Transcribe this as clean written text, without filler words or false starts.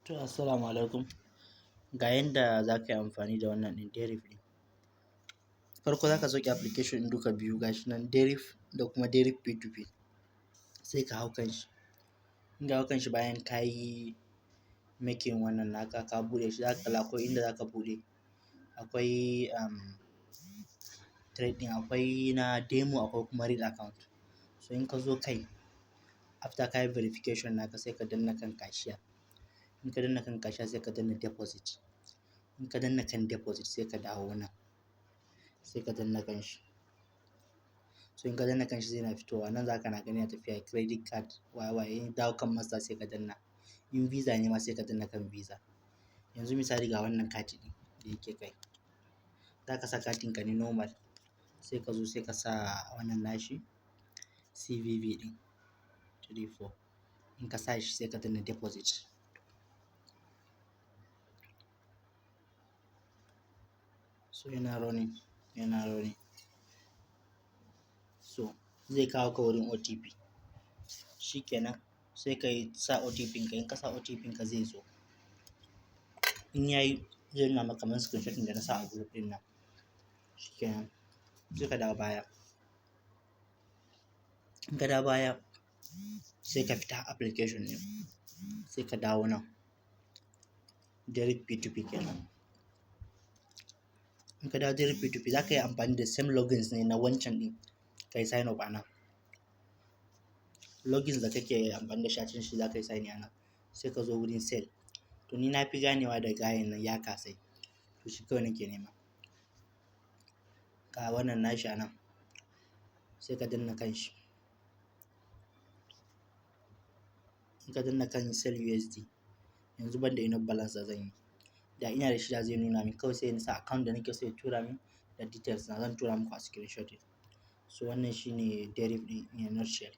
To, assalamu alaikum. Ga yanda za ka yi amfani da wannan ɗin Deriv ɗin. Farko za ka sauke application ɗin duka biyu, gashi nan Deriv da kuma Deriv P2P. Sai ka hau kan shi. In ka hau kan shi, bayan ka yi making wannan naka, ka buɗe shi, za ka kalla akwai inda za ka buɗe. Akwai trading, akwai na demo, akwai kuma real account. So in ka zo kai, after ka yi verification naka, sai ka danna kan cashier. In ka danna kan cashier, sai ka danna deposit. In ka danna kan deposit, sai ka dawo nan. Sai ka danna kan shi. So in ka danna kan shi, zai na fitowa. Nan za ka na gani ya tafiya credit card, waye waye. In dawo kan Master, sai ka danna. In Visa ne ma, sai ka danna kan Visa. Yanzu misali, ga wannan kati ɗin da yake kai. Za ka sa katin ka ne normal. Sai ka zo sai ka sa wannan nashi CVV ɗin 34. In ka sa shi, sai ka danna deposit. So yana running, yana running. So zai kawo ka wurin OTP. Shi kenan, sai ka yi sa OTP ka. In ka sa OTP ka, zai zo. In yayi, zai nuna maka kamar screenshot ɗin da na sa a group ɗin nan. Shi kenan, sai ka dawo baya. In ka dawo baya, sai ka fita application ɗin. Sai ka dawo nan. Deriv P2P kenan. In ka dawo Deriv P2P, za ka yi amfani da same logins ne na wancan ɗin ka yi sign up a nan. Logins da kake amfani da shi a can, shi za ka yi sign in a nan. Sai ka zo wurin sell. To, ni na fi ganewa da gayen nan ya kasai. To, shi kawai nake nema. Ga wannan nashi a nan. Sai ka danna kan shi. In ka danna kan sell USD, yanzu ban da enough balance da zan yi. Da ina da shi, da zai nuna min kawai, sai in sa account da nake so ya tura min da details na, zan tura muku a screenshot ɗin. So wannan shine Deriv ɗin in a nutshell.